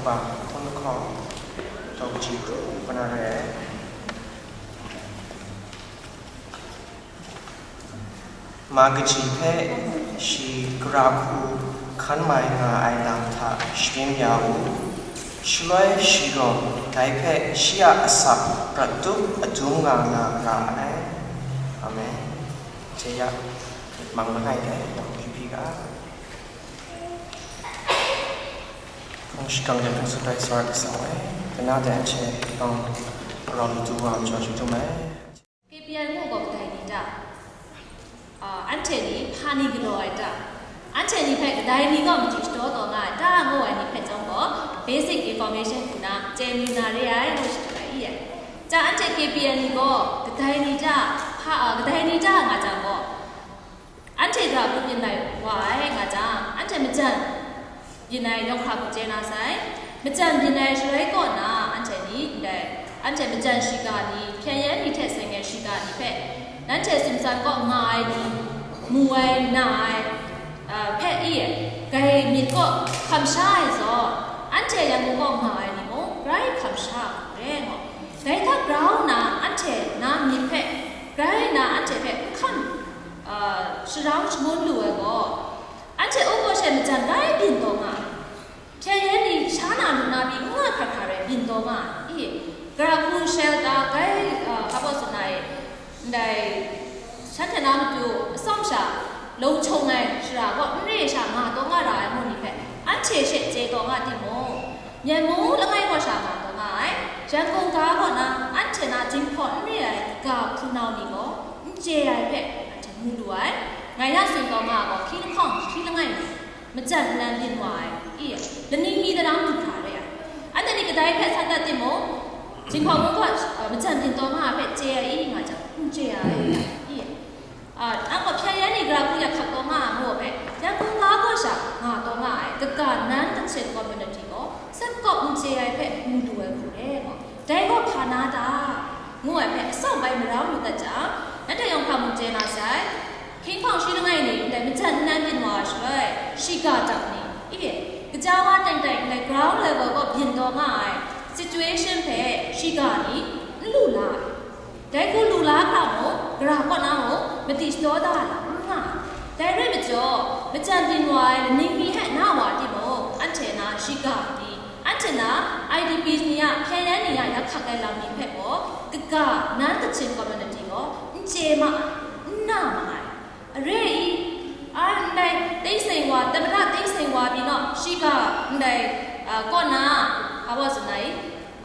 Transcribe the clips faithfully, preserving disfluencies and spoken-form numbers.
Ba hkun lahkawng, daw kaji hku hkun na re ai. Ma kaji hpe shi gara hku hkan mai nga ai lam hta sharin ya u. Shaloi shi gaw dai hpe shi a asak prat tup adum nga nga ra ai. Amen. Jai ya, myit mang langai dai, yawng hpyi hpyi ga. Hpung shingkang de hpung sut ai Tsawra Kasang e, kanaw de anhte yawng rau lu du wa majaw shadum ai. K P N mung gaw kadai ni ta? Ah, anhte ni hpa ni galaw ai ta? Anhte ni hpe kadai ni gaw machyi shadaw taw nga ai ta ngu ai ni hpe chyawm gaw, basic information hku na chye mi na re ai ngu shadut ai i e. Ja, anhte K P N ni gaw kadai ni ta, hpa, ah, kadai ni ta nga jang gaw, anhte gara hku byin lai wa ai nga jang, anhte majan byin ai yawng hkra hku chye na sai. Majan byin ai shaloi kaw na, anhte ni ndai, anhte majan shiga ni, hpyen yen ni hte seng ai shiga ni hpe, nanhte sumsan kaw nga ai ni, mu ai, na ai, a, hpe i, gai myit kaw hkam sha ai zawn, anhte Yangon kaw nga ai ni mung grai hkam sha ai hku re ngu. Dai hta grau nna anhte na myit hpe, grai nna anhte hpe n hkam, a, sharang shangun lu ai gaw, anhte u gaw she majan grai byin taw nga ai. Hpyen yen ni sha na lu na pyi n nga hkra hkra rai byin taw nga ai. I, gara hku shel ga gai, a, hpa baw tsun ai, ndai, shanhte na matu atsawm sha long hkyung ai shara gaw n re ai sha nga taw nga ra ai ngu ni hpe, anhte she chye taw nga timung, Myen mung langai kaw sha nga taw nga ai, Yangon ga kaw na anhte na jinghpaw n re ai ga hpunau ni gaw n chye ai hpe anhte mu lu ai. Ngai na tsun taw nga ai gaw, hkri lahkawng, hkri langai ni, majan nnan byin wa ai, i, laning mi daram du hkra re ai. Anhte ni kadai hpe san dat timung, jinghpaw mung gaw, uh, majan byin taw nga ai hpe chye ai i nga jang, n chye ai, i. A, nang gaw hpyen yen ni gara hku yak hkak taw nga ai ngu ai hpe, Yangon ga kaw sha nga taw nga ai, kaga nan kachyen community gaw, sat kawp n chye ai hpe mu lu ai hku re gaw, dai gaw hpa na ta? Ngu ai hpe atsawm bai marau lu dat jang, nanhte yawng hpa mung chye na sai, hkinghpawng shi langai ni ndai majan nnan byin wa ai shaloi, shiga dap ni, i, kaja wa teng teng ndai ground level gaw byin taw nga ai situation hpe shiga ni n lu la ai. Dai hku lu la hkra mung, gara kaw na mung, madi shadaw da ai lam n nga ai. Dai rai majaw, majan byin wa ai laning mi hte na wa timung, anhte na shiga ni, anhte na I D Ps ni a hpyen yen ni a yak hkak ai lam ni hpe gaw, kaga nan kachyen community gaw n chye ma ai, n na ma ai. Are i, a, ndai Thein Sein wa, Tamada Thein Sein wa pyi naw, shiga ndai, a, kaw na, hpa baw tsun ai,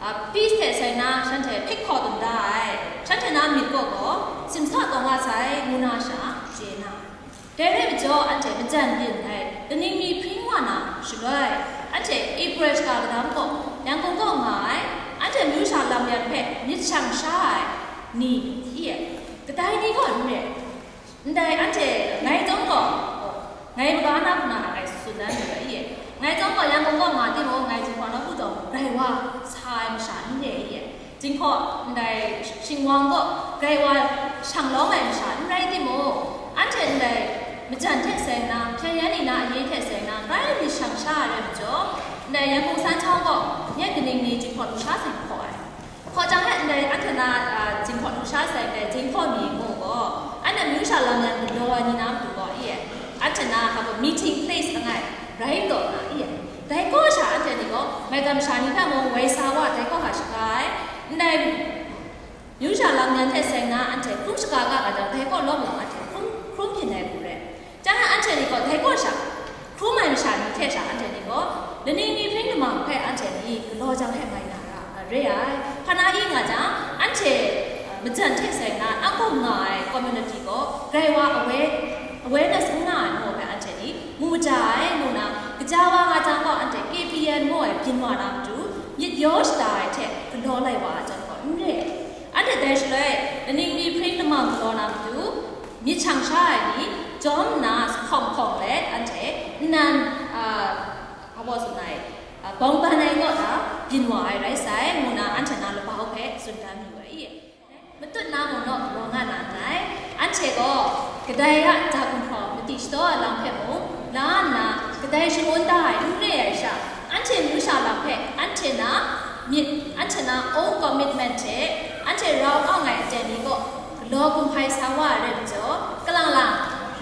a, peace hte seng na shanhte hpik hkaw dum da ai, shanhte na myit kaw gaw simsa taw nga sai, ngu na sha chye na ai. Dai rai majaw, anhte majan byin ai laning mi hpring wa na shaloi, anhte April shaka kadam kaw Yangon kaw nga ai, anhte myu sha lam yan hpe myit shang sha ai ni, i e, kadai ni gaw n re. Ndai anhte ngai chyawm gaw, ngai maga na hku na ngai tsun dan yu ai i e. Ngai chyawm gaw Yangon kaw nga timung, ngai jinghpaw nawku taw grai wa sa ai masha n re i e. Jinghpaw ndai shingwang kaw grai wa shang lawm ai masha n rai timung, anhte ndai majan hte seng na, hpyen yen ni na aye hte seng na, grai myit shang sha ai rai majaw, ndai Yangon san chyawm gaw, nye kaning ni jinghpaw lusha seng hkaw ai. Hkaw jang he ndai anhte na, a, jinghpaw lusha sai ndai jinghpaw mi ngu gaw, anhte myu sha lam yan galaw ai ni na matu gaw, i e, anhte na hpa gaw meeting place langai rai taw na, i e, dai kaw sha anhte ni gaw maigan masha ni hpe mung woi sa wa, dai kaw hka shaga ai. Ndai myu sha lam yan hte seng na anhte hkrum shaga ga ga jang, dai kaw lawm lawm anhte hkrum, hkrum byin ai hku rai. Chyang anhte ni gaw dai kaw sha, hkrum ai masha ni hte sha anhte ni gaw, laning mi hpring lamang hpe anhte ni galaw jang hte mai na ra, a, re ai. Hpa na i nga jang, anhte, a, majan hte seng na, a kaw nga ai community gaw, grai wa aware, awareness n nga ai ngu hpe anhte ni mu ja ai, ngu na, kaja wa nga jang gaw, anhte K P N ngu ai byin wa na matu, myit yaw shada ai hte galaw lai wa ai jan gaw n re ai. Anhte dai shaloi, laning mi hpring lamang galaw na matu, myit shang sha ai ni, jawm nna hkawng hkawng let anhte nnan, a, hpa baw tsun ai, a, bawng ban ai kaw na byin wa ai rai sai, ngu na anhte na labau hpe tsun dan mayu ai i. Matut na mung naw galaw nga na nngai. Anhte gaw kadai a ja gumhpraw madi shadaw ai lam hpe mung la nna, kadai shangun da ai n re ai sha, anhte Anhte myu sha lam hpe anhte na myit, anhte na own commitment hte anhte rau ang ai aten ni kaw galaw kumhpai sa wa ai rai majaw, kalang lang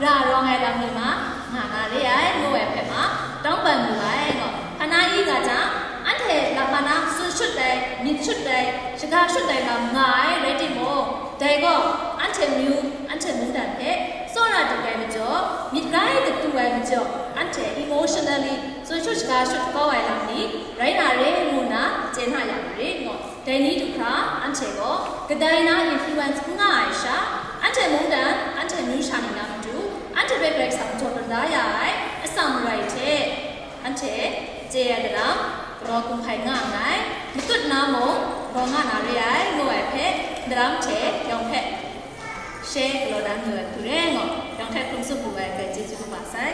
ra rawng ai lam ni ma nga na re ai, ngu ai hpe ma tawng ban lu ai, ngo. Hpana i nga jang, anhte lama na tsun shut ai, myit shut ai, shaga shut ai lam nga ai rai timung, dai gaw anhte myu, anhte mungdan hpe tsawra dat ai majaw, myit grai datu ai majaw, anhte emotionally tsun shut shaga shut kau ai lam ni rai na re ngu na chye na ya marit, ngo. Dai ni du hkra anhte gaw kadai na influence n nga ai sha, anhte mungdan, anhte myu sha ni na matu, anhte hpe Karai Kasang jaw tawn da ya ai atsam marai hte, anhte chye ai daram, galaw kumhpai nga nngai, matut na mung, galaw nga na re ai, ngu ai hpe, daram hte yawng hpe, she galaw dan yu ai hku re, ngo, yawng hte hkrung tsup lu ai hpe chyeju kaba sai.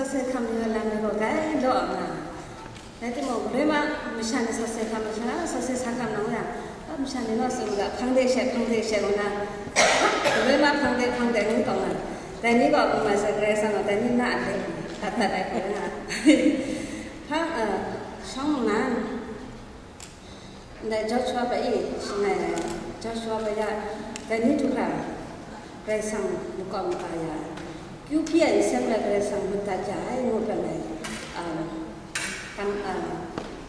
Sat sai hkam ni lam ni gaw gai law nga. Rai timung, galoi ma masha ni sat sai hkam masha, sat sai sa hkam nang ya, a masha ni naw tsun ga, hpang de she, hpang de she ngu na, galoi ma hpang de, hpang de ngu kau nga. Dai ni gaw, ngu ma sai, Karai Kasang gaw, dai ni na a le, dat dat ai hku nga. Hpang, eh, shawng nnan, Ndai Joshua hpe e shangai ai, Joshua hpe ya, dai ni du hkra Karai Kasang makawp maka ya, kyu hpyi ai nsem hpe Karai Kasang madat ya ai ngu hpe ngai, um, kam, um,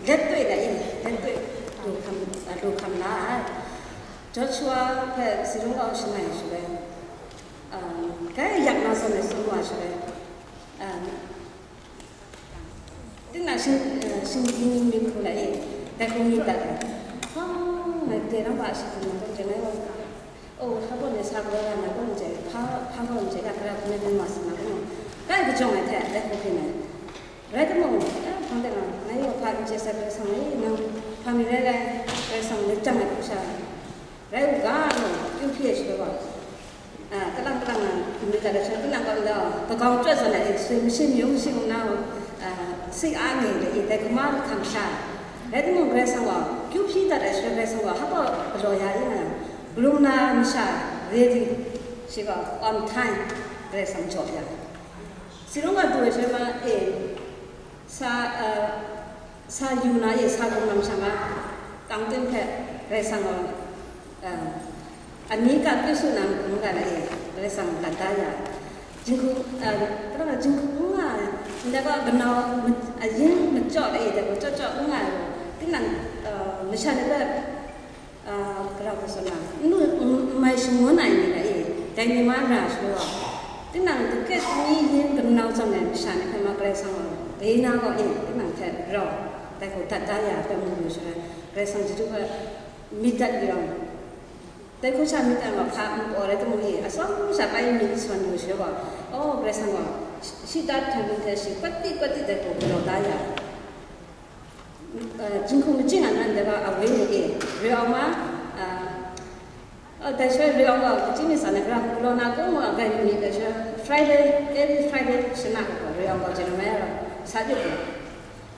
let toi da e, let toi lu hkam, uh, lu hkam la ai. Joshua hpe si rung kau shangai shaloi, um, kai yak na zawn ai tsun wa shaloi, um, Tinang shing, eh, shinggyim myit hku la e, dai hku myit dat ai. Hpa, ngai dai nang hpa shinggyim myit hku jeng ai wa. Oh, hpa gaw ngai sa galaw ya na gaw nje, hpa, hpa gaw nje ya gara hku myit myit wa sa na gaw, kai kajawng ai hte dai hku hpyi ai. Rai timung, eh, hpang de nga, ngai gaw hpa n chye sai, Karai Kasang e, nang hpa mi rai rai, Karai Kasang myit jang ai hku sha. Rai u ga, ngu, kyu hpyi ai shaloi gaw, a, kalang kalang na, n myit dat ai shaloi, tinang gaw, tinang gaw, kagawng chyawt zawn ai, sui masin, yu masin ngu na, a, sik a ngi de, dai hkrum ai hkam sha. Rai timung, Karai Kasang gaw, kyu hpyi dat ai shaloi, Karai Kasang gaw, hpa gaw galaw ya i nga, galum na masha, ready, shi gaw, on time, Karai Kasang jaw ya. Si rung gaw du ai shaloi ma, e, sa, a, Sa yu na e, sa gun lam sha nga, tang ting hpe Karai Kasang gaw, eh, ani ka kyu su na mung ga na e, Karai Kasang lat da ya. Jinghku, eh, pra jinghku n nga ai, ndai gaw ganau ma-, ayin machyawt e, dai gaw chyawt chyawt n nga ai gaw, tinang, eh, masha ni hpe, Ah, grau hkra sa na, n lu, n, n mai shangun ai ni ga e, dai ni ma ra shaloi, tinang dake ni yin ganau tsawm ai masha ni hpe ma Karai Kasang gaw, dai na gaw e, tinang hte rau, dai hku dat da ya hpe mu lu shaloi, Karai Kasang chyeju hpe myit dat yawng, dai hku sha myit dat gaw hpa npu rai timung e, atsawm sha pai myit swan lu shaloi gaw, oh, Karai Kasang gaw, shi, shi dat hkyen hkyen hte shi, kawt di, kawt di dai hku galaw da ya. Eh, jinghku majing a nan dai ga a wai ni e, Rayawng ma, eh, oh, dai shaloi Rayawng gaw, kaji mi tsan ai, gara hku galaw na kung gaw, a gai mi ni dai shaloi, Friday, every Friday, shana gaw, Rayawng gaw, Jeremiah gaw, sa yu gaw.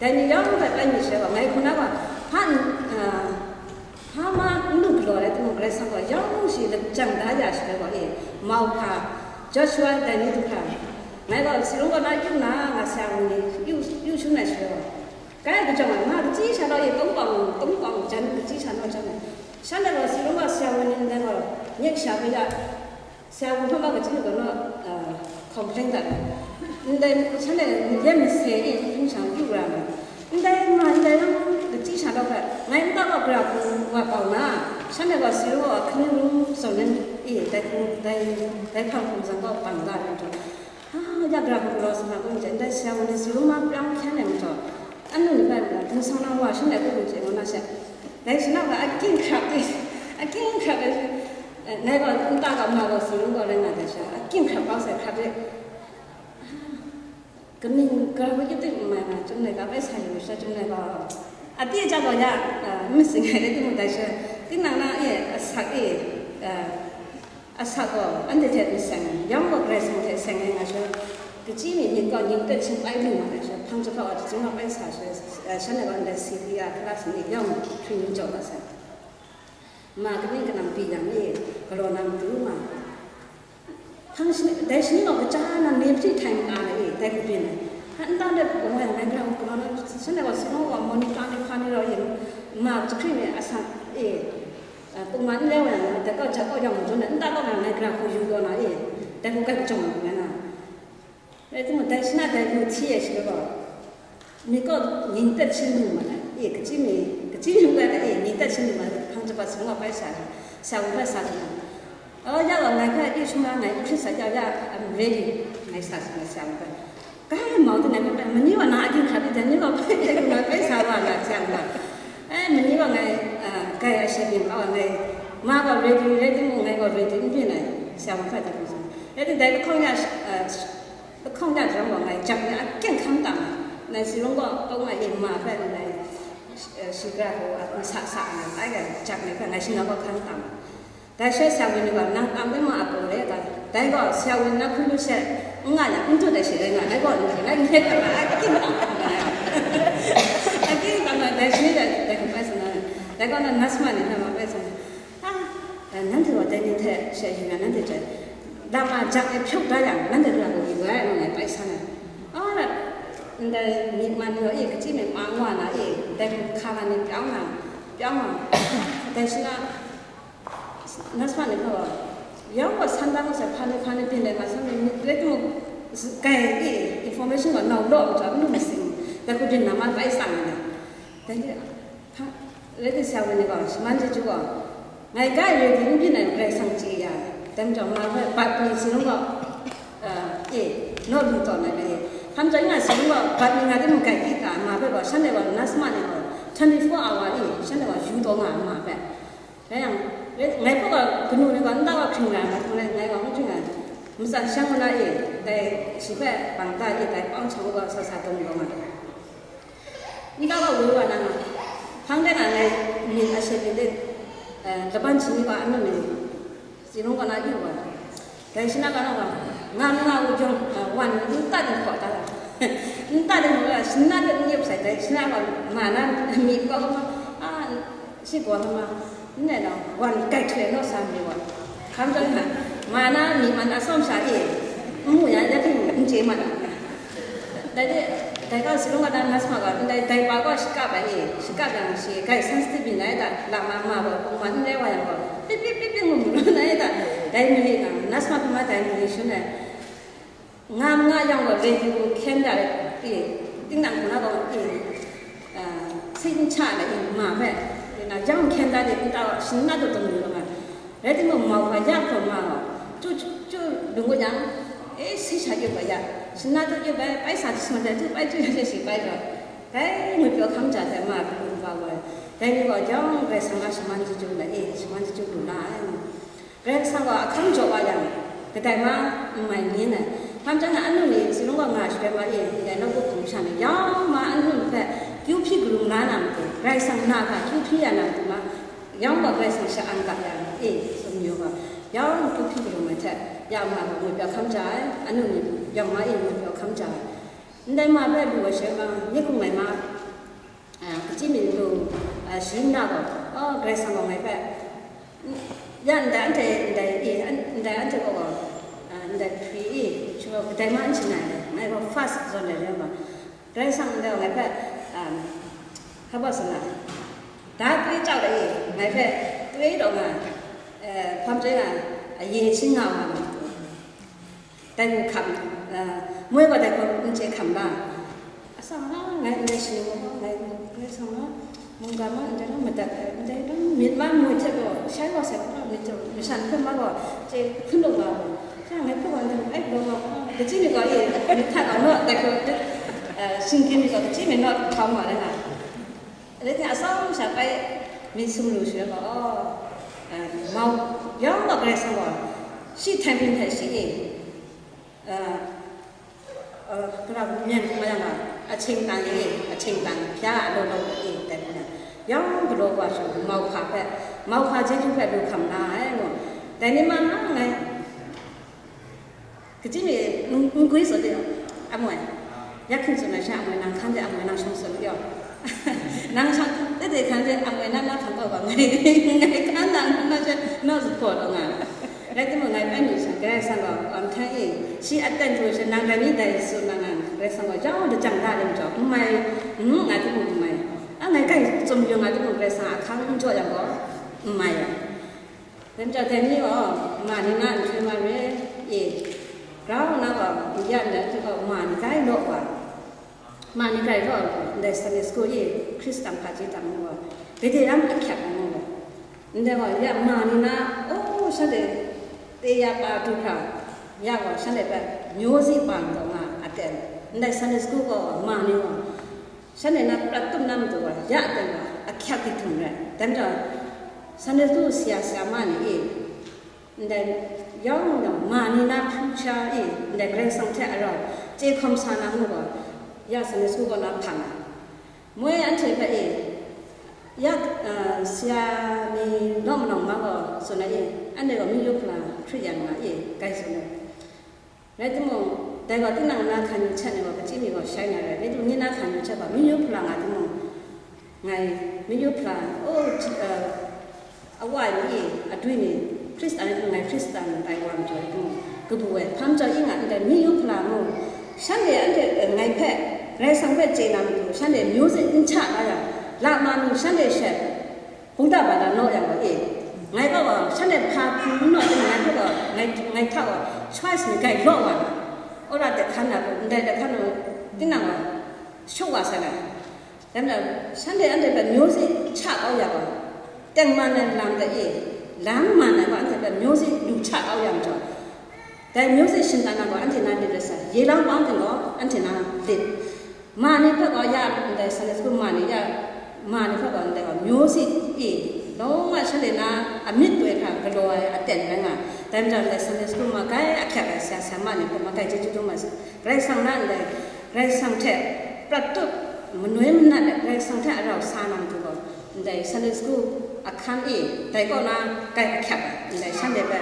Dai ni yawng hpe bai mi shaloi gaw, ngai hku na gaw, hpa n, eh, hpa ma n lu galaw ai timung, Karai Kasang gaw, yawng shi lajang da ya shaloi gaw, e, mauhpa, Joshua, dai ni du hkra, ngai gaw, si rung gaw na yu na, nga sa ai ni, yu, yu shangun ai shaloi gaw, Kai kajawng ai, nga kachyi sha law e, kung pawng, kung pawng jan kachyi sha naw jan ai. Shanhte gaw si rung gaw, sha wan ni ndai gaw, nye kasha hpe ya, sha wan hpe ma kachyi gaw naw, ah, complain dat ai. Ndai shanhte ni yen mase e, hpung shang yu ra ai. Ndai ma, ndai lam kachyi sha law hpe, ngai nta gaw gara hku wa bau na, shanhte gaw si rung gaw, hkani rung zawn nan e, dai hku, dai, dai hpang hkum zang gaw bang da ai majaw, Ah, ya gara hku galaw sa na kun hte, ndai sha wan ni si rung ma prang hkyan ai majaw, anu ni bai mung, dum sang na wa shanhte kun hte ngu na she, dai shanhte gaw akying hkrap de, akying hkrap de, eh, nai gaw nta gaw ma gaw si rung gaw rai nga dai sha, akying hkrap bau sai hkrap de, kaning gara hku chyit ting n mai na, chyum nai ga bai sa yu sha, chyum nai gaw, a pyi ja gaw ya, eh, n masing ai rai timung dai sha, tinang na e, asak e, eh, Asak gaw, anhte hte n seng, yawng gaw Karai Kasang hte seng ai nga sha, kachyi mi myit gaw ning pet hpyi bai lu nga ai sha, hpang jahpawt a, jahtum a bai sa sha, eh, shanhte gaw ndai C P R class ni yawng training jaw nga sai. Ma kaning kanang pyi yang e, galaw na matu ma. Hpang shani, dai shani gaw kaja na ni hpyi htai ma ai e, dai hku byin ai. Hpa nta de gaw yang ngai grau galaw na, shanhte gaw si gaw monitor ni hpa ni rau yin, ma jahkring ni asak e, Ah, pungman n rai wa yang, dai kau jat kau yang majaw na, nta kau na ngai gara hku yu gaw na e, dai hku kai kajawng ai hku rai na. Rai timung, dai shana dai hku hti ai shaloi gaw, myit gaw ning pet hpyi lu ma ai, e, kachyi mi, kachyi yu ai, e, ning pet hpyi lu ma ai, hpang jahpawt sa gaw bai sa ai, sa wu bai sa lu ai. Oh, ya gaw ngai hpe e shung na ngai n hkrit sai jau ya, I'm ready, ngai sa, ngai sa wu bai. Kai mau tu ngai bai, mani wa na agying hkrap di, dai ni gaw bai, dai gaw bai sa wa na, sa wa. Eh, mani wa ngai, ah, kai a sha byin kau wa ngai, ma gaw ready, ready mu ngai gaw ready n byin ai, sa wa hpa dai gaw sa. Ready dai lahkawng ya, ah, lahkawng ya jang gaw ngai, jak ni akying hkang tam, ngai si rung gaw, kau ngai e ma hpe ngai, eh, shi gara gaw, ah, sa sa ngai, ai, jak ni hpe ngai shi na gaw hkang tam. Dai sha sa wa ni gaw, nang kam ai ma a pawng re ai ga, Dai gaw, sha wun na hkun lu she, n nga yang, n tut ai she rai nga, dai gaw, n rai, n rai, n rai, n rai, n rai, n rai, dai shi ni dai, dai hkun bai sa na, dai gaw na, nasma ni hpe ma bai sa na, a, nanhte gaw dai ni hte she yu na, nanhte chyoi, lama jang e hpyawk da yang, nanhte lula gaw yu ai, ngu ngai bai sa na, a, ndai myit man ni gaw, e, kachyi myit ma nwa na, e, dai hkun hka na ni pyang na, pyang na, dai shi na, Nasma ni gaw, yawng gaw san dang masha hpa ni hpa ni byin ai hpa san ni, rai timung, gai e, information gaw nau law majaw, n lu masing, dai hku byin na ma bai tsang ai na. Dai ni, hpa, rai di sa wa ni gaw, shaman chyeju gaw, ngai ga rai di n byin ai Karai Kasang chye ya, dai majaw, ma bai bat ni si rung gaw, eh, e, naw lu taw na rai e. Hpa majaw, nga si rung gaw, bat ni nga timung gai di ta, ma bai gaw, shanhte gaw, nasma ni gaw, twenty-four hour e, shanhte gaw, yu taw nga ai ma bai. Rai yang, ngai hpaw gaw kanu ni gaw nta gaw hkring nga ai, ngai gaw n hkring ai. Matsan shang na e, dai shi hpe bang da e, dai pawng hkyang gaw sa sa dum yawng ai. Nta gaw woi wa na nga, hpang de na ngai myit ashe myit de, eh, laban shi ni gaw anu ni, si rung gaw na yu wa. Dai shi na gaw na gaw, nga nga u jawng, eh, wan nta ding hkaw da la. Nta ding hkaw da, shi na de n yup sai, dai shi na gaw, ma na myit gaw, ah, shi gaw na ma, N rai nang, wan kai hte naw sa mi wa. Hkam chyawm hta, ma na myi man atsawm sha e, n mu yang, ya hpring n chye ma na. Dai de, dai ga si rung ga na, nasma ga, ndai, dai pa gaw shakap ai e, shakap yang shi, gai sensitive yin ai da, lama ma gaw, kungman n rai wa yang gaw, pip, pip, pip, pip, ngu mu lu na ai da, dai mali na, nasma hpe ma dai mali shun ai. Nga nga yang gaw, lei hku hkyen da e, tinang hku na gaw, e, a, sing cha na e, ma hpe, e, na, yang hkyen da de, nta gaw, shin na daw daw lu nga. Rai timung, mau hpa ya hkawm nga gaw, chyu, chyu, chyu, lung gu yang, e, si sha yup ai ya, shin na daw yup ai, bai sa jahtum dai, chyu bai chyu ya shi bai gaw, dai ngwi pyaw hkam ja dai ma, lu lu wa gaw, dai ni gaw, jawng Karai Kasang a shaman chyeju na, e, shaman chyeju lu na ai. Karai Kasang gaw ahkang jaw wa yang, kadai ma n mai n yin ai. Hpa majaw na anu ni, si rung gaw nga shaloi ma e, ndai nawku hpung sha ni, yawng ma anu ni hpe kyu hpyi karum la na matu, Karai Kasang na hta kyu hpyi ya na matu ma, yawng gaw Karai Kasang sha-ang ga ya na e, tsun mayu gaw, yawng kyu hpyi karum ai hte, ya ma gaw ngwi pyaw hkam ja ai, anu ni yawng ma e ngwi pyaw hkam ja ai. Ndai ma hpe lu ai shaloi ma, nye hkum ai ma, a, kachyi myit lu, a, sharin na gaw, aw, Karai Kasang gaw ngai hpe, ya ndai anhte, ndai e, an-, ndai anhte gaw, a, ndai hpri e, shi gaw kadai ma n shana ai, ngai gaw fast zawn ai rai ma. Karai Kasang ndai gaw ngai hpe, a, hpa baw sa na, da twi chau ai e, ngai hpe twi taw nga, e, hpam chyoi nga, a, ye shin nga wa ma. Dai hku hkam, a, moi gaw dai hku n chye hkam la. Atsawm na, ngai ndai shi ni gaw, ngai, ngai atsawm na, mungga ma ndai lam madat ai, ndai lam myit ma moi hte gaw, shai wa sai gaw, myit hte, masha ni hpe ma gaw, chye hpun lu nga gaw, sha ngai hpe gaw ndai ai gaw, kachyi myit gaw e, myit hta gaw naw, dai hku, a, shinggyim myit gaw kachyi myit naw hkam wa ai na. Rai timung, atsawm sha bai myit sum lu shaloi gaw, aw, a, mau, yawng gaw Karai Kasang gaw, shi htan hpring hte shi e, a, a, hkra myen hkra yang a, a hkying tang e, a hkying tang hpya a law law e, dai hpung yang, yawng galaw wa shaloi, mau hka hpe, mau hka chyeju hpe lu hkam la ai ngu, dai ni ma nga nngai. Kachyi myit n, n gwi tsun de, amoi. Ya hkying tsun ai sha, amoi nang hkan de, amoi nang shawng tsun de. Nang shawng, de de hkan de, amoi nang na hkan kau ga, ngai, ngai hkan nang na she, naw zuphpawt taw nga. Rai timung, ngai bai myit sha, Karai Kasang gaw, am htan e, shi aten hku she, nang rai mi dai tsun na nga, Karai Kasang gaw, jau lajang da rim jau, n mai, n nga timung n mai. A ngai kai tsun yu nga timung, Karai Kasang a hkang n jaw yang gaw, n mai ai. Dai majaw dai ni gaw, ma ni na nhtoi ma re, e, grau na gaw, ya ndai hte gaw, ma ni gai law wa, ma ni gai law, ndai Sunday school e, Hkristan hpaji tam ngu gaw, bede ram ahkyak ngu gaw, ndai gaw, ya ma ni na, o, shanhte, te ya pa du hkra, ya gaw, shanhte hpe, myu si pa ntaw nga, aten, ndai Sunday school gaw, ma ni gaw, Shanhte na prat tum na matu gaw, ya aten gaw, ahkyak di htum rai. Dai majaw, Sunday school saya sayama ni e, ndai yawng gaw, ma ni na hpru sha e, ndai Karai Kasang hte a rau, chye hkawm sa na ngu gaw, ya Sunday school kaw na hpang ai. Moi anhte hpe e, ya, a, saya ni naw manawng ma gaw, tsun ai e, anhte gaw myu hpra, Hkristu yang ma e, grai tsun ai. Rai timung, dai gaw tinang na hkan yu hte ni gaw, kachyi ni gaw shai na rai, rai timung, ni na hkan yu hte gaw, myu hpra nga timung, ngai myu hpra, o, ji-, uh, awa ni, adwi ni, Hkristan ni, ngai Hkristan tai wa majaw rai timung, kabu ai, hpa majaw i nga ndai myu hpra mu, shanhte anhte, uh, ngai hpe, Karai Kasang hpe chye na matu, shanhte music n hta na yang, la ma mi shanhte she, kungta bata naw yang gaw e, ngai gaw gaw, shanhte hpa hpung n naw timung, ngai hpe gaw, ngai, ngai hta gaw, choice ni grai law wa na, wora de hkan na, ndai de hkan na, tinang gaw, shut wa sai na. Dai majaw, shanhte anhte hpe music hta kau ya gaw, tengman ai lam de e, lam man ai gaw, anhte hpe music lu hta kau ya majaw, dai music shingtan na gaw, anhte na myit rai sa, ye lang bang ting gaw, anhte na lit. Ma ni hpe gaw ya ndai Sunday school ma ni ya, ma ni hpe gaw ndai gaw music e, long wa shanhte na amyit doi hkra galaw ai aten rai nga. Dai majaw ndai Sunday school ma kai ahkyak ai sara sara ma ni hpe ma kai chyeju dum ai sa. Karai Kasang na ndai, Karai Kasang hte prat tup, manoi manat ai Karai Kasang hte arau sa na matu gaw, ndai Sunday school ahkang e, dai kaw na kai ahkyak ai, ndai shanhte hpe.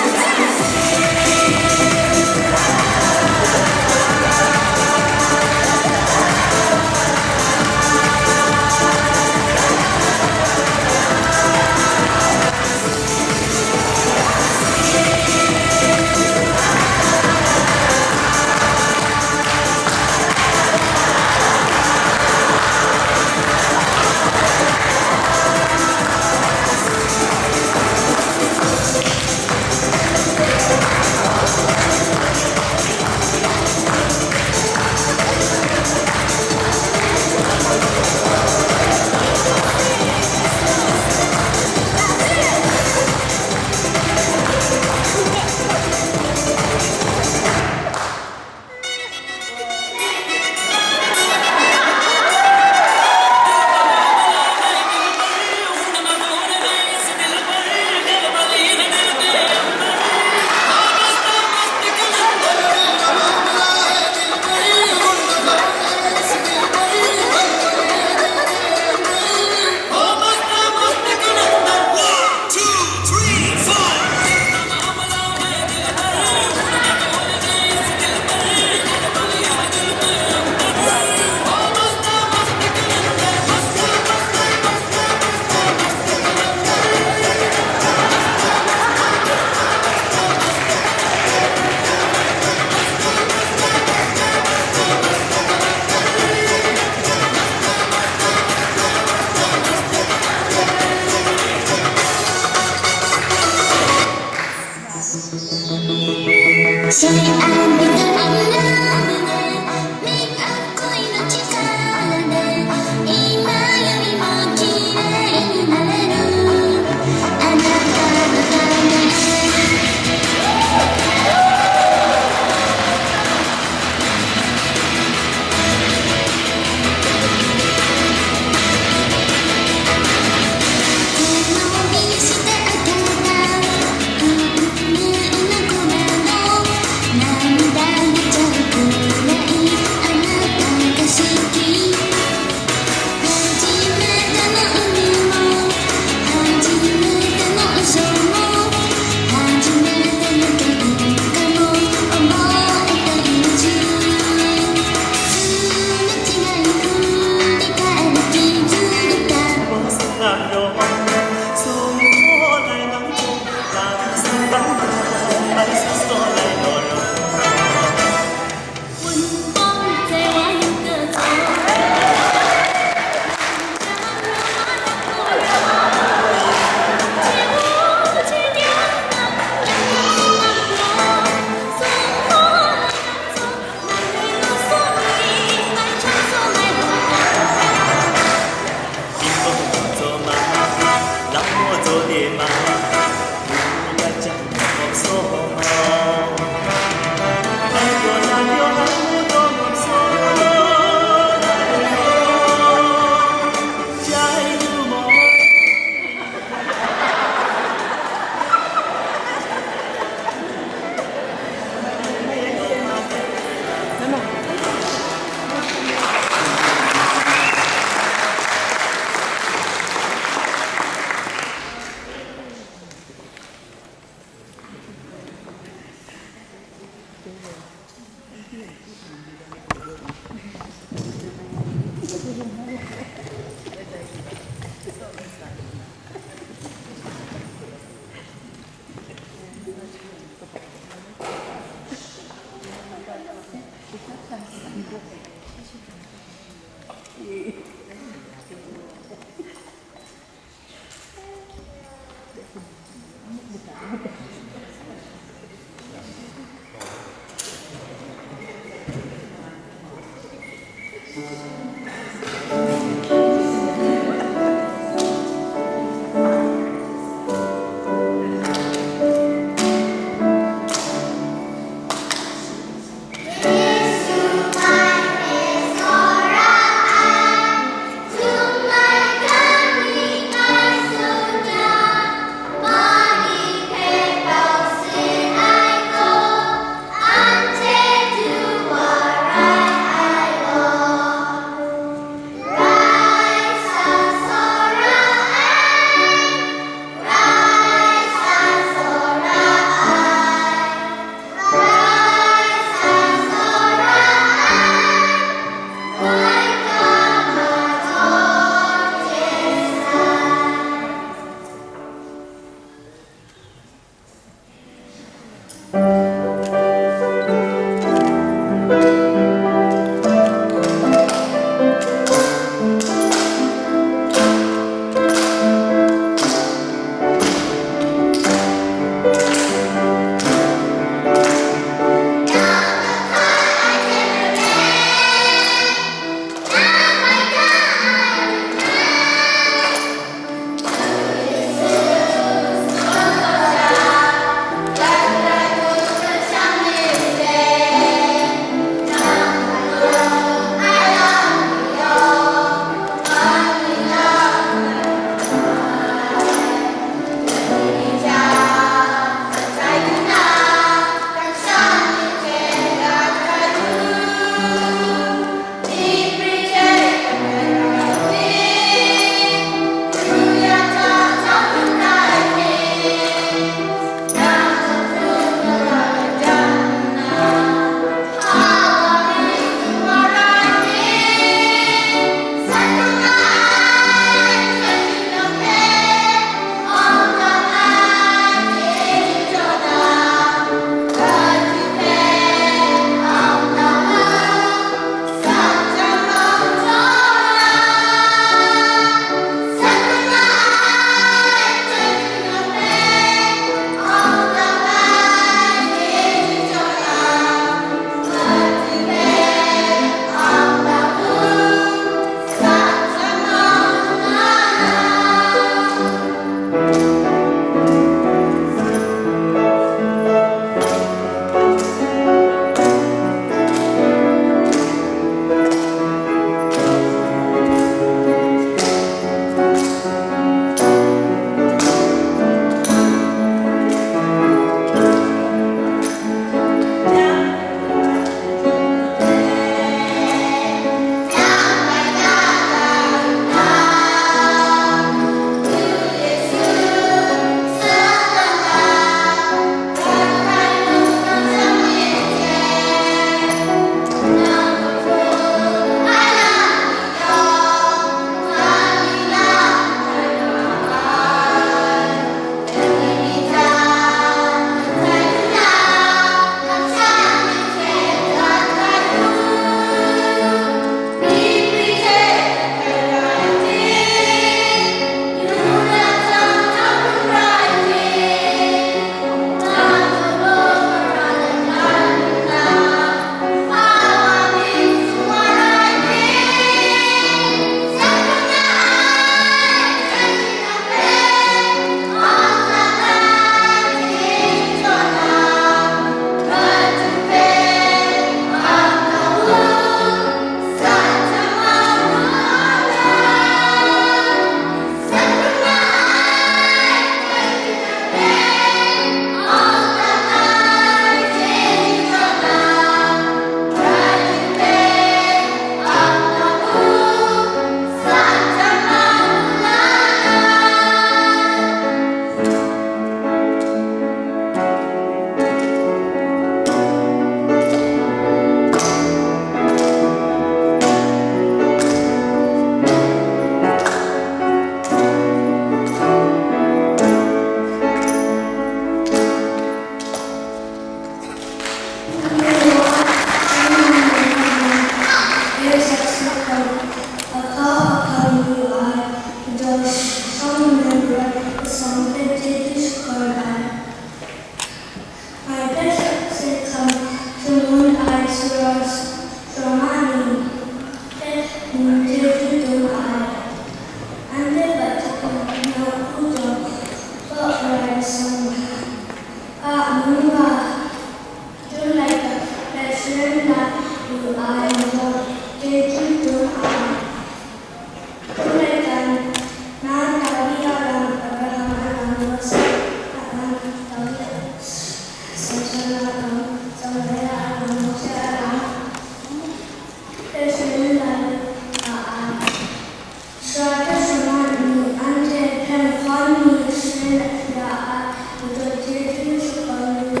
ya ai, majaw chyeju shakawn lu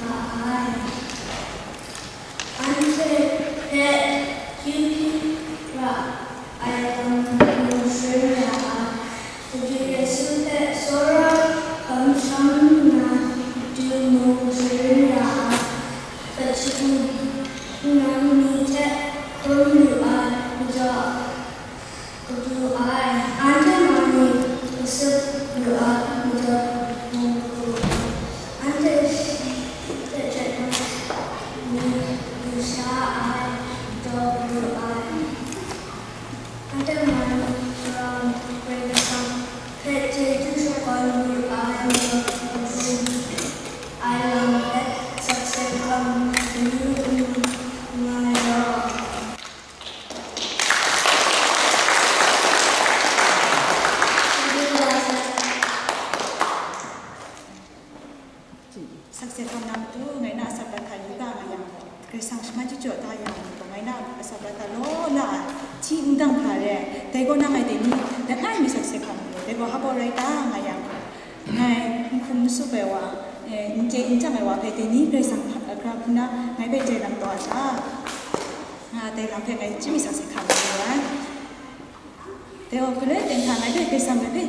ga ai. Anhte hpe kyu hpyi ra ai lam mung sharin ya ai, Madu Yesu hpe tsawra kamsham nna matu mung sharin ya ai, Beelzebul nang ni hte hkrum lu ai majaw, Madu ai, anhte ma ni kasup lu ai majaw mung lu ai, anhte shi hte chyet na ni lu sha ai majaw lu ai, anhte ma ni sara Karai Kasang hpe chyeju shakawn lu ai majaw lu ai lam hpe sakse hkam yu n nga ai law. Sakse hkam na matu, ngai na a saprata yu ga nga yang, Karai Kasang shaman chyawm da yang gaw, ngai na a saprata law la ai, hti n dang hkra re ai, dai gaw na ngai dai ni langai mi sakse hkam lu, dai gaw hpa baw rai ta nga yang, ngai n hkum n tsup ai wa, eh, n chye n chyang ai wa hpe dai ni Karai Kasang hkra hkra hpung na ngai hpe jai lam taw ai ta? Nga dai lam hpe ngai chyami sakse hkam lu ai. Dai wa galoi ten hta ngai hpe Karai Kasang ngai hpe,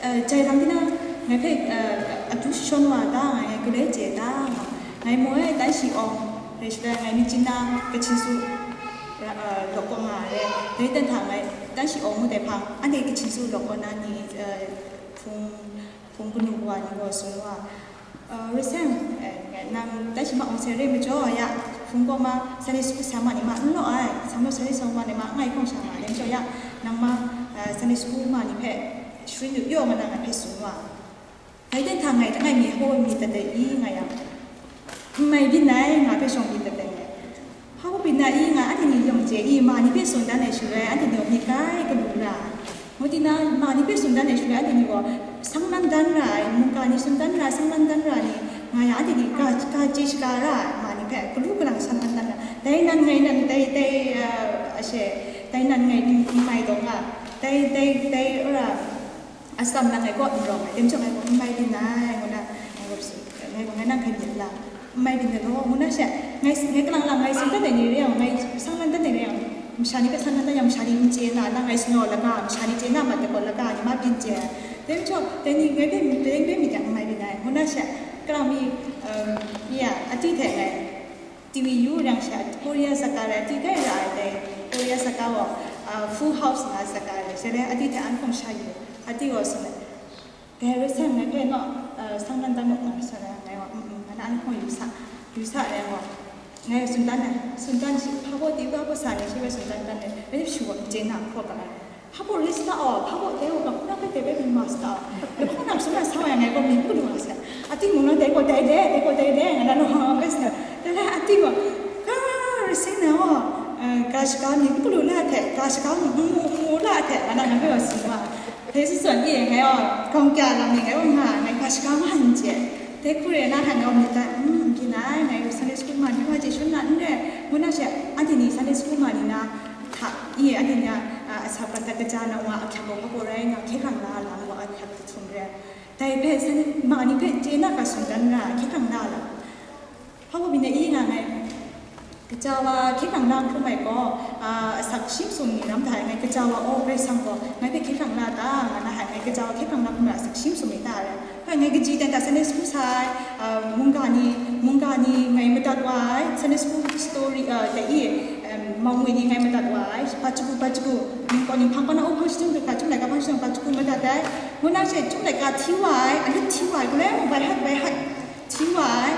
eh, jai lam tinang ngai hpe, eh, akyu jashawn wa ta nga, ngai galoi chye ta nga, ngai maw e, dan shi awng rai shaloi ngai mi chyin na Kachin Su, eh, lawk kaw nga ai. Dai ten hta ngai dan shi awng ngut ai hpang, anhte Kachin Su lawk kaw na ni, eh, hpung, hpung kanu wa ni gaw tsun wa, "Eh, Rai Seng, eh, nang dan shi ma awng se re majaw ya, hpung kaw ma Sunday school sa ma ni ma n law ai, sa ma Sunday school ma ni ma n ngai hkawng sha nga ai majaw ya, nang ma, eh, Sunday school ma ni hpe sharin yu yaw nga na ngai hpe tsun wa." Dai ten hta ngai langai mi hpaw mi dat ai i nga yang, "N mai byin ai, nga hpe shawng byin dat ai," ngai. Hpa baw byin na i nga, anhte ni yawng chye i, ma ni hpe tsun dan ai shaloi, anhte ni gaw myit kai galu ra ai. Ngu tinang, ma ni hpe tsun dan ai shaloi, anhte ni gaw sang lan dan ra ai, mungga ni tsun dan ra ai, sang lan dan ra ai ni nga yang, anhte ni ga, ga chye shaga ra ai, ma ni hpe galu galang sang lan dan ra ai. Dai nan ngai nan, dai, dai, ah, ashe, dai nan ngai n mai taw nga, dai, dai, dai, ora, atsam nan ngai kaw n rawng ai, dai majaw ngai gaw n mai byin ai, ngu na, ngai gaw, ngai gaw ngai nang hpe myit la, n mai byin ai law, ngu na she, ngai, ngai kalang lang, ngai tsun dat ai ni re yang, ngai sang lan dat ai ni re yang, masha ni hpe sang lan dat yang, masha ni n chye na, nang ngai sanu laga, masha ni chye na mat ai gaw laga ni ma byin chye ai. Dai majaw, dai ni ngai hpe, dai ni hpe myit yang n mai byin ai, ngu na she, kalang mi, um, ya, ati hte ngai, T V yu yang she, Korea saka rai, ati kai ra ai dai, Korea saka gaw, ah, Full House nga saka rai, shaloi ati hte an hkawng sha yu, ati gaw tsun ai, "Dai Rai Seng, ngai hpe naw, ah, sang dan dan mu," nga shaloi, ngai gaw, "Mm, mm, ngai na an hkawng yu sa, yu sa," ngai gaw, ngai tsun dan ai, tsun dan shi, hpa baw di, hpa baw sa ni shi hpe tsun dan dan ai, rai shu gaw, n chye na hkaw ga ai. Hpa baw rai sa ta aw, hpa baw dai wa, hpa na hpe dai bai mi ma sa ta aw. Dai hpa na sum na sa wa yang ngai gaw mi n galu nga sai. Ati mung na dai gaw dai le, dai gaw dai le, nga na naw hpe sa. Dai la ati gaw, "Ga, Rai Seng na aw, eh, ga shaga mi n galu la hte, ga shaga mu, mu, mu la hte," nga na ngai gaw tsun wa. Dai sutsun e ngai aw, gawng kya lam ni ngai gaw nga, ngai ga shaga ma n chye. Dai hku re na hta ngai gaw myit dat, mm, n byin ai, ngai gaw Sunday school ma ni wa chye shangun na n re, ngu na she, anhte ni Sunday school ma ni na, hta, i, anhte ni a, a, a, sa prat dat kaja na wa, a hkyak gaw hpa baw rai nga, hkye hkrang la lam gaw, a hkyak jahtum re ai. Dai hpe, san, ma ni hpe chye na ga tsun dan ra, hkye hkrang la lam. Hpa baw byin ai i nga ngai, kaja wa hkye hkrang la hkrum ai gaw, a, asak shi masum ni ram hta e ngai kaja wa, "O, Karai Kasang gaw ngai hpe hkye hkrang la ta?" nga na hta e ngai kaja wa hkye hkrang la hkrum ai asak shi masum ni hta re. Hpa ngai kaji dan hta Sunday school sa ai, a, mungga ni, mungga ni ngai madat wa ai, Sunday school story, a, dai i, em, mawng we ni ngai madat wa ai, Pachugu, Pachugu, ning kaw ning hpang kaw na u hpang shachyum hkra, chyum laika hpang shachyum Pachugu madat ai, ngu na she chyum laika hti wa ai, alit hti wa ai, galoi mung bai hat, bai hat hti wa ai,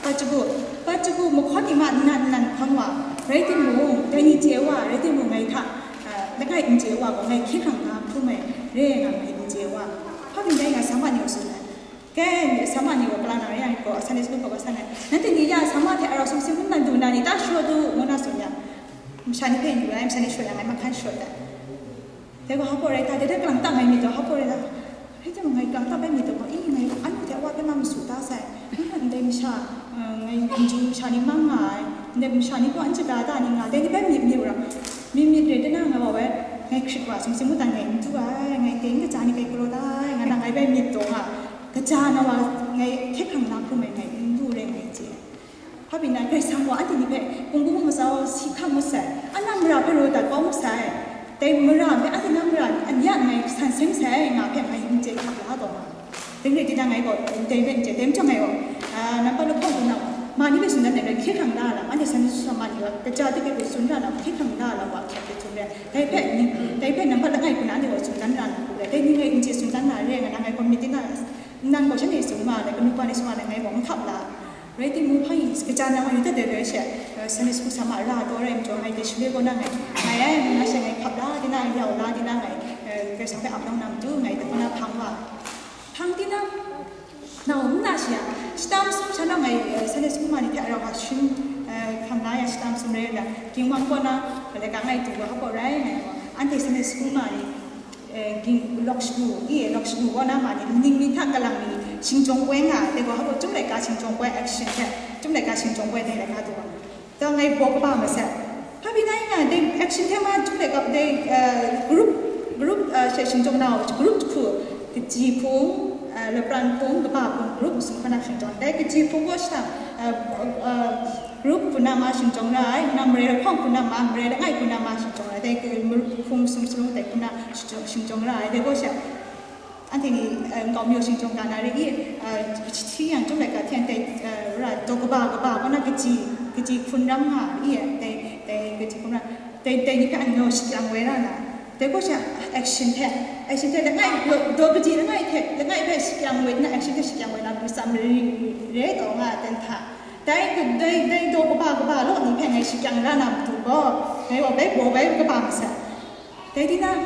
Pachugu, Pachugu mahkawn ni ma nnan nnan hkawn wa, rai timung, dai ni chye wa, rai timung ngai hta, a, langai n chye wa gaw, ngai hkye hkrang na hkrum ai, re ai nga ngai n chye wa. Hpa byin dai nga sa ma ni gaw tsun ai. Kai, sa ma ni gaw, kalang nang re yang gaw, Sunday school gaw, sa ngai, "Nanhte ni ya sa ma hte arau sumsing hkrum na du na ni ta sharawt u," ngu na tsun yang, masha ni hpe yu ai, masha ni sharawt yang, ngai mahkan sharawt ai. Dai gaw, hpa baw rai ta, dai hte kalang ta ngai myit taw, hpa baw rai ta, rai timung, ngai kalang ta bai myit taw gaw, i, ngai anu hte awa hpe ma masu ta sai, ndai masha, eh, ngai n ju masha ni mang nga ai, ndai masha ni gaw n chyeju ta ni nga, dai ni bai myit myit u ra, myit myit re, dai na nga wa wai, ngai hkrit wa, sumsing mungdan ngai n du ai, ngai dai n kaja ni bai galaw la ai, nga na ngai bai myit taw nga, Kaja na wa ngai hkye hkrang na hkrum ai ngai n lu re ngai chye. Hpa pyi na Karai Kasang gaw anhte ni hpe kungkung masau si hkam ngut sai, a nang mara hpe raw dat kau ngut sai, dai mara hpe anhte na mara ni a ni a ngai san seng sai nga hpe ngai n chye hkap la taw ma. Dai rai tinang ngai gaw dai hpe n chye, dai majaw ngai gaw, ah, nampat lahkawng hku na ma ni hpe tsun dan ai rai hkye hkrang la lam, anhte san sut sa ma ni gaw kaja de hpe tsun ra lam, hkye hkrang la lam wa hkyak hte tsun re. Dai hpe ni, dai hpe nampat langai hku na anhte gaw tsun dan ra na hku rai, dai ni ngai n chye tsun dan na re nga na ngai gaw myit tinang Nang gaw shanhte sung nga ai, kanu ka ni sung nga ai, ngai gaw n hkap la. Rai timung, hpa yin kaja nang yu dat ai rai she, eh, Sunday school sa ma ra taw rai majaw, ngai dai shaloi kaw na ngai, ngai ai, ngai na she ngai hkap la, di na ngai yau la, di na ngai, eh, Karai Kasang hpe ap nang na matu, ngai dai kaw na hpang wa. Hpang di na, nau n na shi a, shata masum sha na ngai, eh, Sunday school ma ni hte arau ga shing, eh, hkam la ya shata masum rai la, Ginwang kaw na, laika ngai du wa hkap rai ngai gaw, anhte Sunday school ma ni, eh, ging lawk shagu, i, lawk shagu kaw na ma ni, ning mi hta kalang mi, shingjawng poi nga, dai gaw, hpa gaw, Chyum laika shingjawng poi action hte, Chyum laika shingjawng poi dai laika du wa. Dai ngai baw kaba masat. Hpa pyi na i nga, dai action hte ma, Chyum laika, dai, eh, group, group, eh, she shingjawng na, group jahku, kaji hpung, eh, lapran hpung, kaba hpung, group masum hkawna shingjawng. Dai kaji hpung gaw shata, eh, eh, Group hku na ma shingjawng ra ai, nna marai lahkawng hku na ma, marai langai hku na ma shingjawng ra ai, dai hpung sum shalung dai hku na shingjawng, shingjawng ra ai, dai gaw sha, anhte ni, eh, nkau mayu shingjawng ga na re i, eh, hti yang Chyum laika hte dai, eh, ra, daw kaba kaba kaw na kaji, kaji hpun ram nga i, dai, dai kaji hpun ram, dai, dai ni hpe anhte gaw shapyang woi ra na, dai gaw sha, action hte, action hte langai, daw, daw kaji langai hte, langai hpe shapyang woi na, action hte shapyang woi na, matsam re, re taw nga ai dan hta. Dai, dai, dai daw kaba kaba law ni hpe ngai shapyang ra na matu gaw, ngai gaw bai baw bai kaba masat. Dai di na,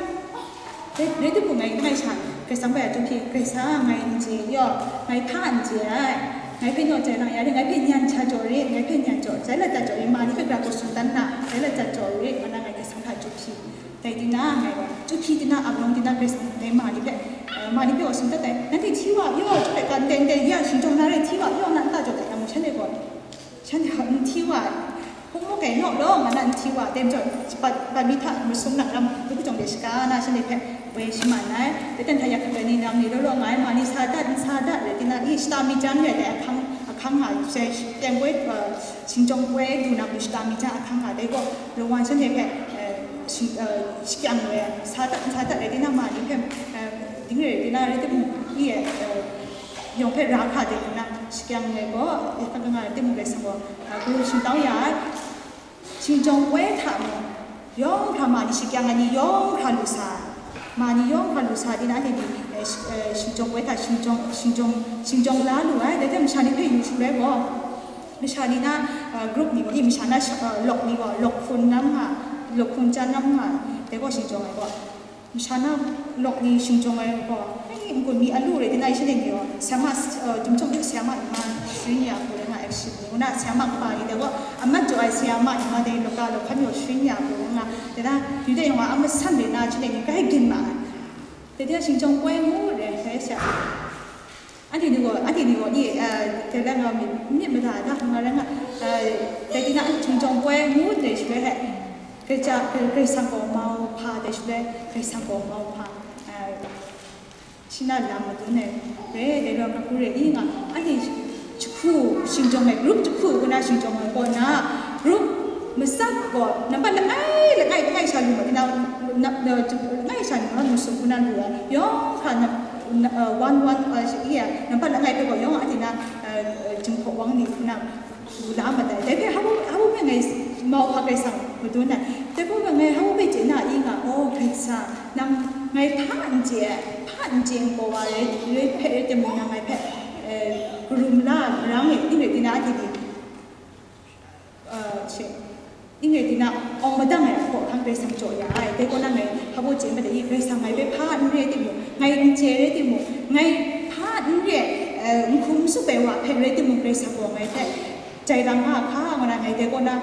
dai, dai dapu ngai, ngai sha, Karai Kasang bai a tuhpyi, Karai Kasang ngai n chye yaw, ngai hpa n chye ai, ngai hpe naw jai lang ya rit, ngai hpe nyan hta jaw rit, ngai hpe nyan jaw, jai lat dat jaw rit, ma ni hpe gara gaw tsun dan na, jai lat dat jaw rit, ngu na ngai Karai Kasang hta tuhpyi. Dai di na, ngai gaw, tuhpyi di na, ap lawm di na, Karai Kasang dai ma ni hpe, eh, ma ni hpe gaw tsun dat ai, nanhte hti wa yaw, chyum laika ndai ndai ya, shingjawng na rai hti wa yaw, na nta jaw dat yang, shanhte gaw, shanhte gaw n hti wa ai, hpung muk ai naw law, nga na n hti wa ai, dai majaw, bat, bat mi hta masum nang ram, lupawt jawng de shaga na, shanhte hpe woi shaman ai, dai dan hta ya hkap ai ni ram ni law law nga ai, ma ni sa dat, n sa dat, rai di na, i shata mi jan rai dai, ahkang, ahkang nga, sai, teng poi, eh, shingjawng poi du na, bu shata mi jan ahkang nga, dai gaw, lawan shanhte hpe, eh, shing, eh, shapyang ai, sa dat, n sa dat, rai di na, ma ni hpe, eh, ding rai di na, rai timung, i, eh, yawng hpe ra hkra de nna, shapyang ai gaw, ya hkra nga ai timung, Karai Kasang gaw, a, garu shingtau ya ai. Shingjawng poi hta mung, yawng hkra ma ni shapyang ai ni yawng hkra lu sa ai. Ma ni yawng hkra lu sa di na, anhte ni, eh, shi-, eh, shingjawng poi hta shingjawng, shingjawng, shingjawng la lu ai, dai hte masha ni hpe yu shaloi gaw, masha ni na, eh, group ni gaw, i masha na sha-, eh, lawk ni gaw, lawk hpun ram nga, lawk hpun jan ram nga, dai gaw shingjawng ai gaw. Masha na lawk ni shingjawng ai gaw, ai, n-gun mi a lu rai di na, shanhte ni gaw, sa ma, eh, Dum Jawng Hte Sa Ma Ni Ma Sharin Ya Hku rai nga ai, action ni, ngu na, sa ma kaba ni dai gaw, a mat jaw ai sa ma ni ma dai, lawka, lawhkan gaw sharin ya hku rai nga, dai na, yu dai yawng a, a matsan rai na, shanhte ni grai gin ma ai. Dai de, shingjawng poi ngu rai, sai sha. Anhte ni gaw, anhte ni gaw, ni, eh, dai rai nga myit, myit mada ai da, nga rai nga, eh, dai di na, shingjawng poi ngu dai shaloi hte, Karai Kasang, Karai Kasang gaw mau hpa dai shaloi, Karai Kasang gaw mau hpa, eh, shi na lam madun ai, re, dai rai nga hku re, i nga, anhte jahku shingjawng ai, group jahku kaw na shingjawng ai kaw na, group matsat gaw, nampat langai, langai, langai sha lu ma, na, na, na, langai sha lu ma, masum kaw na lu ai, yawng hkra na, na, eh, one, one, eh, shi, iya, nampat langai hpe gaw yawng anhte na, eh, eh, Jinghpaw Wang ni hku na, lu la ma dai. Dai hpe hpa, hpa hpe ngai mau hpa Karai Kasang madun ai. Dai hpe ngai hpa hpe chye na i nga, oh, Karai Kasang, nang ngai hpa n chye ai, hpa n chye ai nkau wa rai, rai hpe rai timung, nang ngai hpe, eh, karum la, marang e, ning rai di na, anhte ni, eh, she, ning rai di na, awng madang ai ahkaw ahkang Karai Kasang jaw ya ai. Dai kaw na ngai hpa baw chye ma dai i, Karai Kasang ngai hpe hpa n re ai timung, ngai n chye ai rai timung, ngai hpa n re ai, eh, n hkum n tsup ai wa hpe rai timung, Karai Kasang gaw ngai hpe jai rang nga a hka, ngu na ngai dai kaw na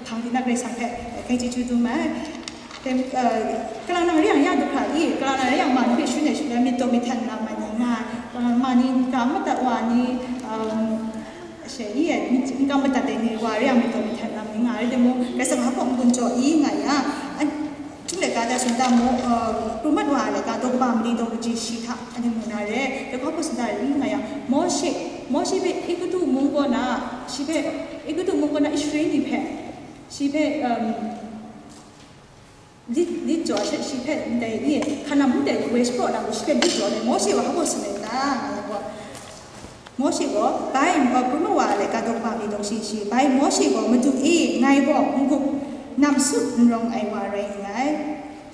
hpang di na Karai Kasang hpe grai chyeju dum ai. Dai, eh, kalang nang re yang ya du hkra i, kalang nang re yang ma ni hpe shun ai shun ai, myit taw myit hten lam ai ni nga ai, eh, ma ni n kam madat wa ni, um, she i, n kam madat ai ni wa re yang myit taw myit hten lam ni nga ai, rai timung, Karai Kasang hpa n-gun jaw i nga yang, an, Laika da sung ta mo, uh, prumat wa laika daw kaba mali daw kaji shi hta, ani mu na re, da hkawhkam sung ta ri nga yang, Mawshe, Mawshe hpe Egutu mung kaw na, shi hpe Egutu mung kaw na Israel ni hpe, shi hpe, um, lit, lit jaw she, shi hpe ndai ni, hkanam ndai woi shapraw na, shi hpe lit jaw le, Mawshe wa hpa sung ai ta, nga yang gaw, Mawshe gaw, bai, uh, prumat wa laika daw kaba mali daw shi shi, bai Mawshe gaw, Madu e, ngai gaw, n-gup, nam sut n rawng ai wa rai nngai.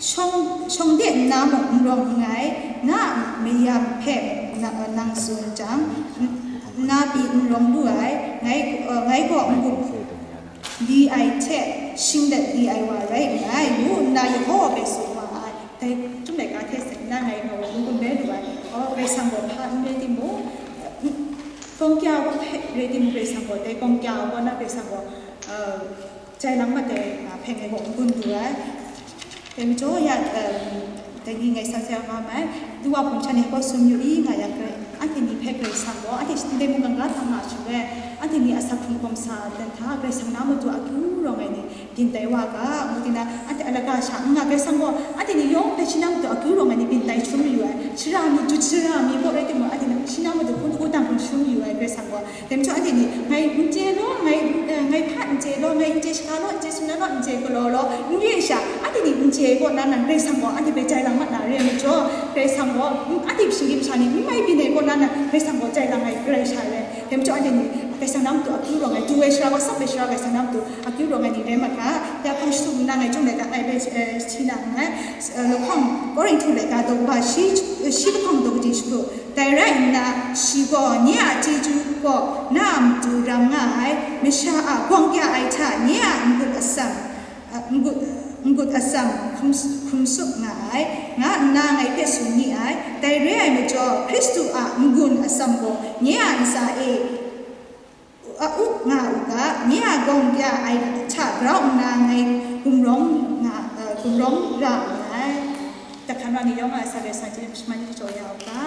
Shawng, shawng de nna mung n rawng nngai, na a mayam hpe na, nang tsun jang, n-, nna pyi n rawng lu ai, ngai, uh, ngai gaw n-gup li ai hte shinglet li ai wa rai nngai, ngu nna Yehowa hpe tsun wa ai. Dai Chyum Laika hte seng nna ngai gaw n-gun bai lu ai. Aw, Karai Kasang gaw hpa n rai timung, n-, gawng kya wa hpe rai timung, Karai Kasang gaw, dai gawng kya wa na Karai Kasang gaw, uh, jai lang mat ai, uh, hpe ngai gaw n-gun du ai. Dai majaw ya, um, dai ni ngai sa sa nga mai, du wa hpung sha ni hpa sum yu i nga yang, Karai, anhte ni hpe Karai Kasang gaw, anhte ndai mungkan ga hta nga shaloi, anhte ni asak hkrung hkawm sa dan hta, Karai Kasang na matu akyu rawng ai ni byin tai wa ga, ngu tina, anhte alaga sha n nga, Karai Kasang gaw, anhte ni yawng hpe shi na matu akyu rawng ai ni byin tai shalum mayu ai, sara mi, jut sara mi kaw rai timung, anhte ni shi na matu hpung hku dang hkrung shalum mayu ai, Karai Kasang gaw. Dai majaw anhte ni, ngai n chye law, ngai, eh, ngai hpa n chye law, ngai n chye shaga law, n chye sumla law, n chye galaw law, n re sha, anhte ni n chye ai kaw na nang, Karai Kasang gaw anhte hpe jai lang mat na re ai majaw, Karai Kasang gaw, mm, anhte shinggyim sha ni n mai byin ai kaw na nang, Karai Kasang gaw jai lang ai Karai sha re. Dai majaw anhte ni, Karai Kasang na matu akyu rawng ai, du ai sara gaw, tsap ai sara gaw, Karai Kasang na matu akyu rawng ai ni rai mat ga, ya hpang shatup nna ngai Chyum Laika ngai bai, eh, shi na nngai, eh, lahkawng, Korinhtu laika daw kaba shi, shi lahkawng daw kaji shatu. Dai rai nna, shi gaw nye a chyeju gaw na a matu ram nga ai, masha a gawng kya ai hta nye a n-gun atsam, a, n-gun, n-gun atsam hkrum, hkrum sup nga ai, nga nna ngai hpe tsun ni ai. Dai re ai majaw, Hkristu a n-gun atsam gaw nye a ntsa e a up nga u ga, nye a gawng kya ai hta grau nna ngai gumrawng nga, eh, gumrawng ra nngai. Dahkan wa ni yawng a asak e sa chye shaman ni jaw ya u ga.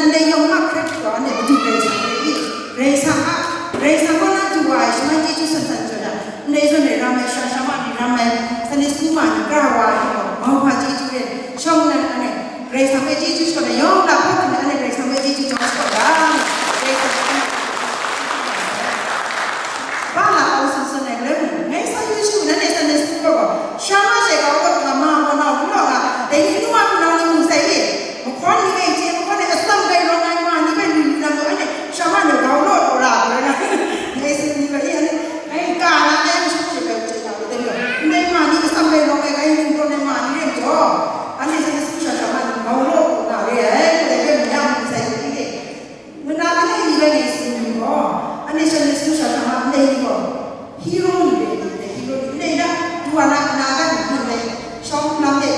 Ndai yawng a hkrai hkrai gaw, anhte madu Karai Kasang hpe i, Karai Kasang a, Karai Kasang kaw na du wa ai shaman chyeju san san jaw yang, ndai zawn e ram ai, sha sha ma ni ram ai, Sunday school ma ni kra wa ai gaw, mauhpa chyeju re, shawng nnan anhte Karai Kasang hpe chyeju shakawn ai, yawng lahkawng hte anhte Karai Kasang hpe chyeju jaw shakawn ga, Karai Kasang a Ba la au tsun tsun ai rai mung, ngai sa yu shu nanhte Sunday school kaw gaw, sha ma she ga, wa ga ma, wa na, wu law ga, dai ni nu wa hpunau ni mung sai e, mahkawn ni e chye, mahkawn ni atsam gai rawng ai ma ni hpe lu lu na mu, anhte sha ma ni gau law law ra, rai na, ngai tsun ni bai, anhte, ngai ka na, ngai masha she bai, chye na, wa dai ni, ndai ma ni atsam gai rawng ai, ngai ning tawn ai ma ni rai majaw, anhte Sunday school sha sha ma ni gau law law na re ai, wa dai hpe mung ya mung sai e. Ngu na, anhte ni bai ngai tsun ni gaw, anhte Sunday school sha hta ma ndai ni gaw, hero ni rai ni, ndai hero ni, ndai na, du wa na, na ga ni, ni ndai shawng nlang de,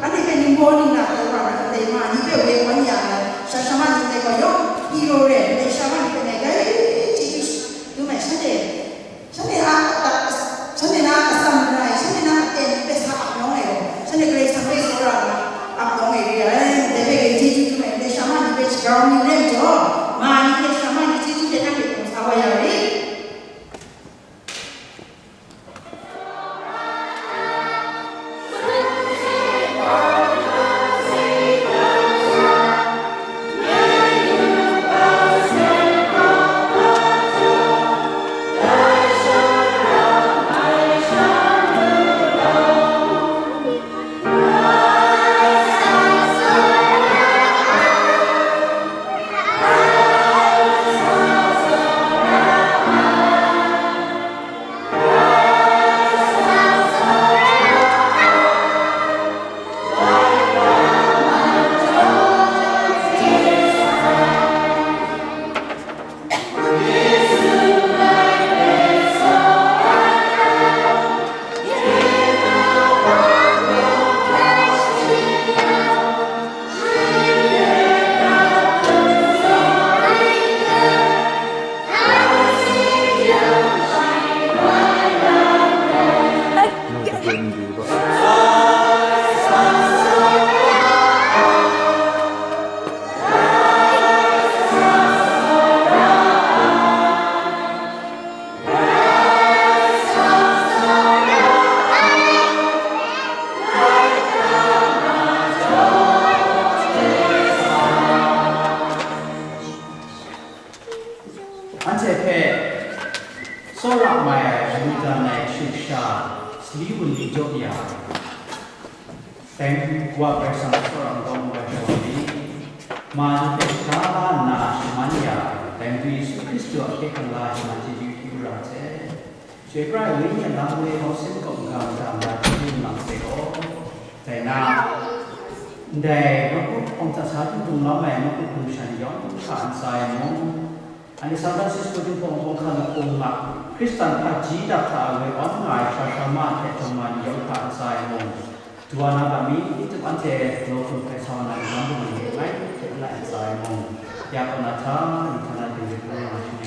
anhte hpe ningbaw ningla tai wa na, ndai ma ni hpe woi wan ya ai, sha sha ma ni ndai gaw yawng hero re, ndai sha ma ni hpe ngai dai chyeju dum ai shanhte. Shanhte a, a, shanhte na a atsam rai, shanhte na a aten hpe sa ap nawng ai gaw, shanhte Karai Kasang hpe tsawra nna ap nawng ai re ai, dai hpe grai chyeju dum ai, ndai sha ma ni hpe shagrau ni rai majaw, ma ni hte sha ma ni chyeju hte nang hpe hkawm sa wa ya u rit. Anhte hpe tsawra mai ai, mungdan ai shungsha, sali wunli jaw ya, dai wa Karai Kasang tsawra n-gawm ai shawa ni, ma ni hpe sha la nna shaman ya, dai Madu Yesu Hkristu a hkye hkrang la ai shaman chyeju hkyu ra ai hte, Chyoi pra ai Wenyi a lam e mawsing kaw n-ga mada mada hkye n lang sai gaw, dai na, ndai makut hpawng hta sa htingtung lam ai makut hpung shan yawng hta ntsa e mung, anhte San Francisco Jinghpaw Hpawng Hkan a hpung a Hkristan hpaji dak hta e woi awn nga ai sha sha ma hte jawng ma ni yawng hta ntsa e mung, Duwa na ga mi, anhte law hkrum hkai sa wa na lam hkrum ni ngai hte langai ntsa ai mung, ya kaw na hta, ni hta na hte rit ngai nga shi.